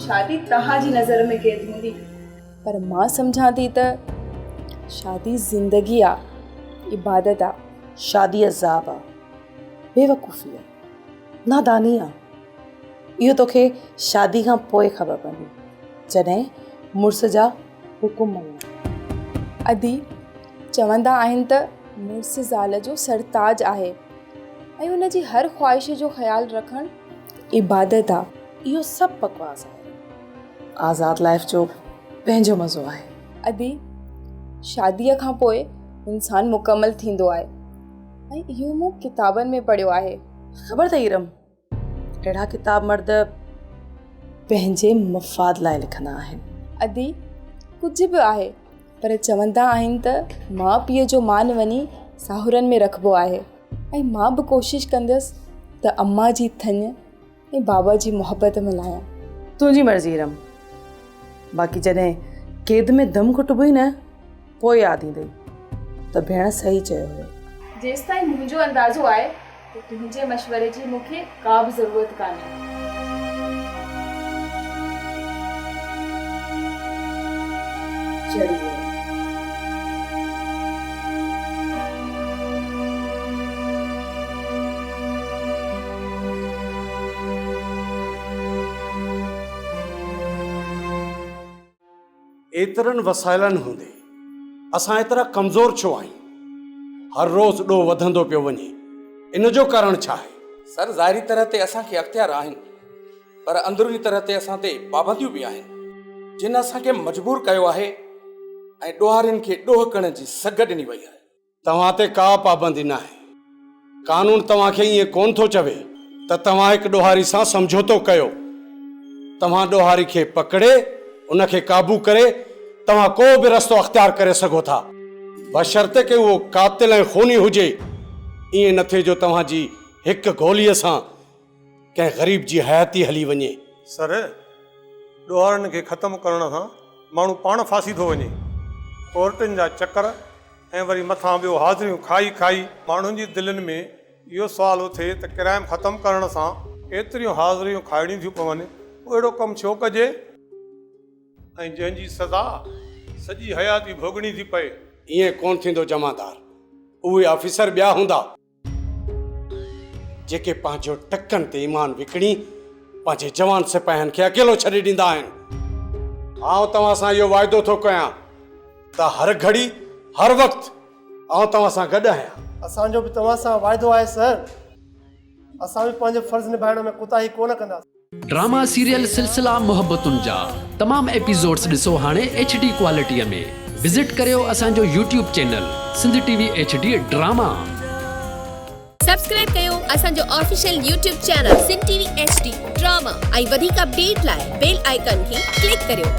شادي توهان جي نظر ۾ قيد هوندي. پر مان سمجهان ٿي ته شادي زندگي آ، عبادت آ. شادي عذاب آ، بيوقوفي آ، ناداني آ. اهو توکي شادي کان پوء خبر پوندي، جڏهن مڙس جا حڪم مڃڻا. ادي، چوندا آهن ته مڙس زال جو سرتاج آهي ۽ ان جي هر خواهش جو خيال رکڻ عبادت آ. اهو سڀ بڪواس آهي. آزاد لائيف جو پنهنجو مزو آهي. ادي، شاديء کان پوء انسان مڪمل ٿيندو آهي ۽ اهو مون ڪتابن ۾ پڙهيو آهي. خبر اٿئي ارم، اهڙا ڪتاب مرد پنهنجي مفاد لاء لکندا آهن. ادي، ڪجهه به آهي، پر چوندا آهن ته ماء پيء جو مان وڃي ساهرن ۾ رکبو آهي ۽ مان به ڪوشش ڪندس ته امان جي ٿڃ ۽ بابا جي محبت ملايان. تنهنجي مرضي ارم، باقي جڏهن قيد ۾ دم گهٽبوئي نه پوء ياد ايندئي ته ڀيڻ صحيح چيو هيو. جيستائين منهنجو اندازو آهي ته تنهنجي مشوري جي مون کي ڪا به ضرورت ڪانهي. چڙهي ويو. ايترن وسائلن هوندي اسان ايترا ڪمزور ڇو آهيون؟ هر روز ڏوهه وڌندو پيو وڃي، ان جو ڪارڻ ڇا آهي؟ سر ظاهري طرح تي اسان کي اختيار آهن پر اندروني طرح تي اسان تي پابنديون به آهن جن اسان کي مجبور ڪيو آهي ۽ ڏوهارين کي ڏوهه ڪرڻ جي سگهه ڏني وئي آهي. توهان تي ڪا پابندي ناهي. قانون توهان کي ائين ڪونه ٿو چوي ته توهان هڪ ڏوهاري سان سمجهوتو ڪيو. توهان ڏوهاري کي پڪڙي ان کي قابو ڪري توهان ڪو به رستو اختيار ڪري سگهو ٿا. بشرطيڪ اهو قاتل ۽ خوني هجي. ائين نه ٿئي جو توهان جي هڪ گوليء سان ڪنهن غريب جي حياتي هلي وڃي. سر، ڏوهارين کي ختم ڪرڻ سان ماڻهو پاڻ ڦاسي ٿو وڃي. ڪورٽن جا چڪر ۽ وري مٿان ٻيو حاضريون کائي کائي ماڻهن جي دلين ۾ اهو سوال اٿي ته ڪرائم ختم ڪرڻ سان ايتريون حاضريون کائڻيون ٿيون پون، پوء اهڙو ڪم ڇو ڪجي؟ ۽ جنهن جي سزا سڄي حياتي ڀوڳڻي ٿي پئي. ائين ڪونه ٿيندو جمعدار، اهي آفيسر ٻيا هوندا. جيڪي پنهنجو ٽڪن تي ايمان وڪڻي پنهنجي جوان سپاهين کي اڪيلو ڇڏي ڏيندا آهن. آئون توهان سان اهو واعدو ٿو ڪيان ته هر گهڙي هر وقت آئون توهان سان گڏ آهيان. اسان جو به توهان سان واعدو آهي سر. اسان به پنهنجو فرض نڀائڻ ۾ ڪوتاهي ڪونه ڪنداسين. ڊراما سيريل سلسلا محبتن جا تمام ايپيسوڊس ڏسو هاڻي ايڇ ڊي ڪوالٽي ۾ وزٽ ڪريو اسان جو YouTube channel Sindh T V H D drama. Subscribe ڪيو اسان جو official YouTube channel Sindh T V H D drama ۽ وڌيڪ اپڊيٽ لاء بيل آئيڪان کي ڪلڪ ڪريو.